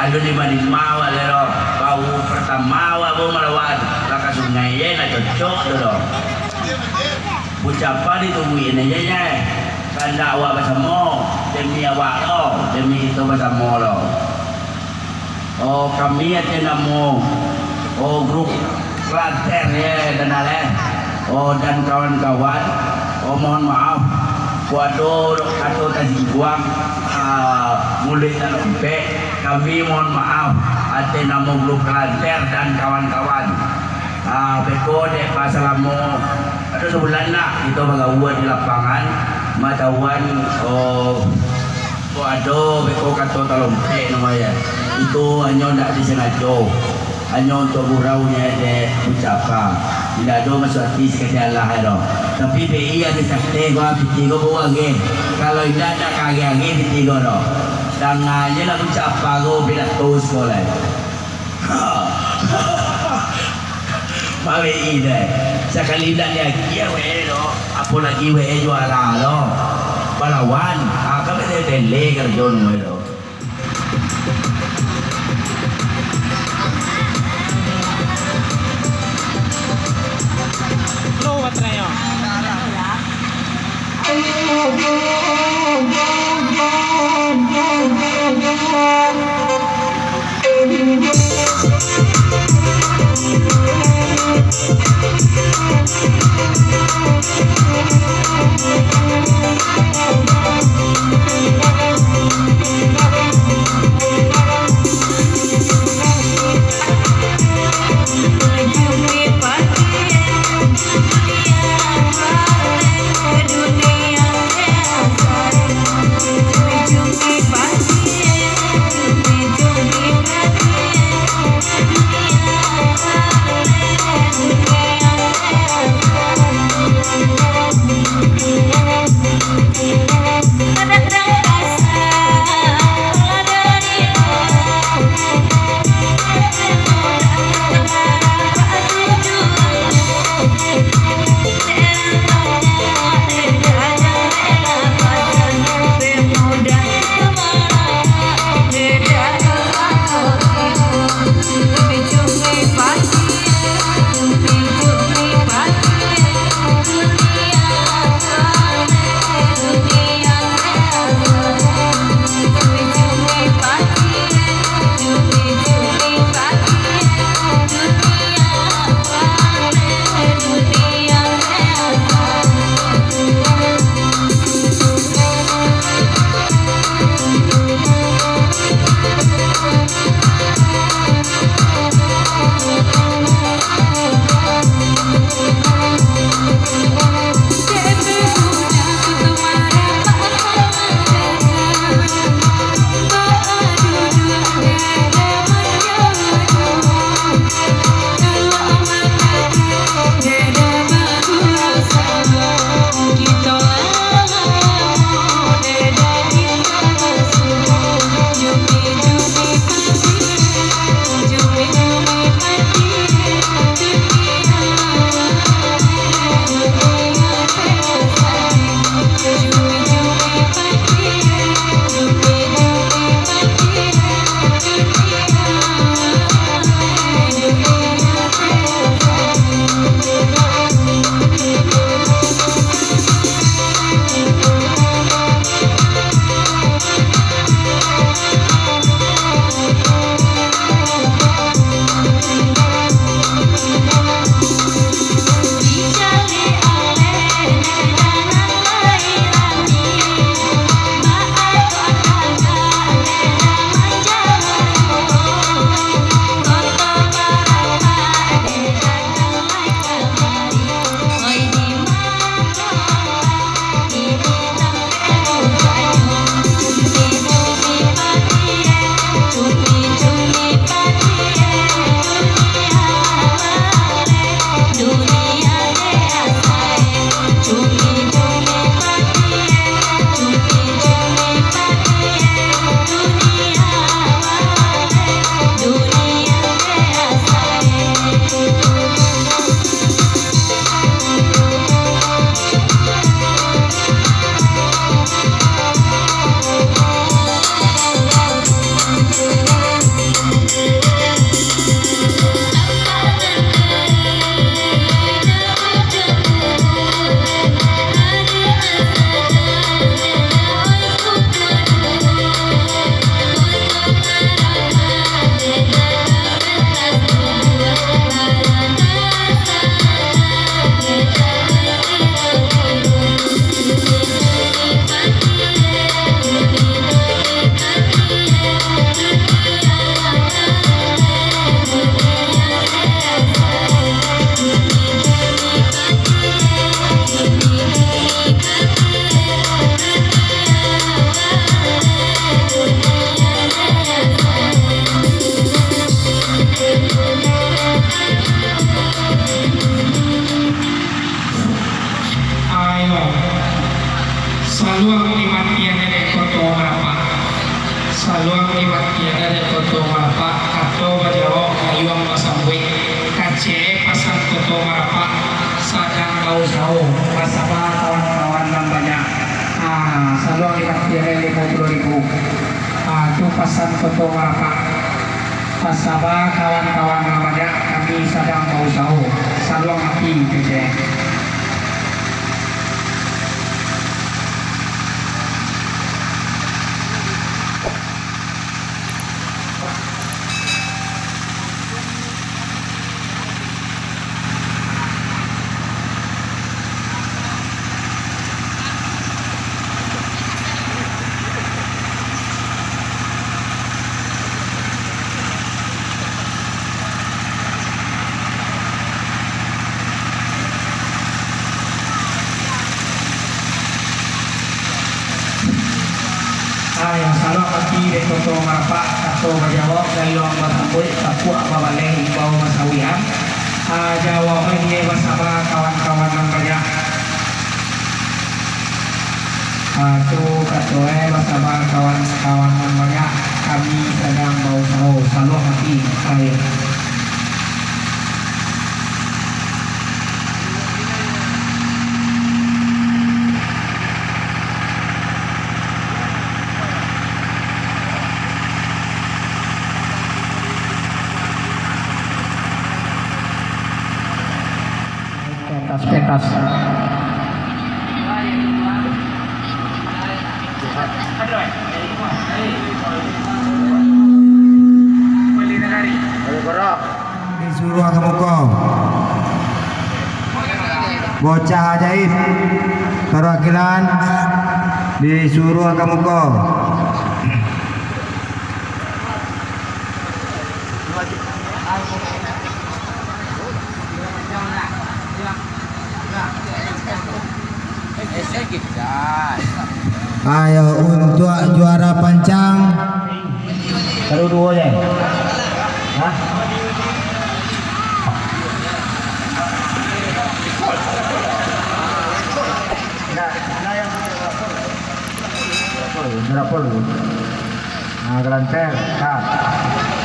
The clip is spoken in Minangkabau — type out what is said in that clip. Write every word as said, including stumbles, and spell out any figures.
Alun lima-lima awak lai doh. Baru partamo awak baru malawan, lah ka sungai je, nak cocok tu doh. Bucapa ditungguin aja je. Kandak awak basamo, demi awak lo, demi kito basamo lo. Oh, kami ateh namo, oh, grup Kelanter, ye, dan aleh. Oh, dan kawan-kawan, oh, mohon maaf, kok ado kato tasingguang, ah, muluik talompek, kami mohon maaf, ateh namo grup Kelanter dan kawan-kawan. Ah, beko dek pasalamo ado sabulan lah kito bagaua di lapangan, matahuan, oh, Kok ado beko kato talompek namonyo, itu hanyo ndak disangajo, hanyo untuak gurau nyo dek Bucapa. Indak ado masuak ati sakali alah doh. Tapi P I ado sakali ko, piti ko bau ageh. Kalau indak, ndak ka ageh-ageh piti ko doh. Danga je lah Bucapa ko, pidato siko lai. Mawei deh. Sakali indak diagiah wae doh, apo lagi wae juara doh. Balawan, ah, kan batele-tele karajo nu wae doh. Lo baterai nyo. Usaho, basaba kawan-kawan nan banyak. Ah, saluang di kaki ada limo puluah ribu. Ah, tu pasan Koto Marapak. Basaba kawan-kawan nan banyak, kami sadang bausaho. Saluang mati kecek. Ah, yang saluang mati dek Koto Marapak, kato bajawab, gayuang basambuik, tapuak babaleh, imbau basawian. Ah, jawab lagi, eh, basaba kawan-kawan nan banyak. Ah, tu kato, eh, basaba kawan-kawan nan banyak, kami sadang bausaho, saluang mati, akhir. Pentas, pentas. Disuruah ka muko. Bocah ajaib, perwakilan disuruah ka muko. Ayo, untuak juara pancang. Baru duo je. Hah? Berapa lu? Nah, gelanter. Nah.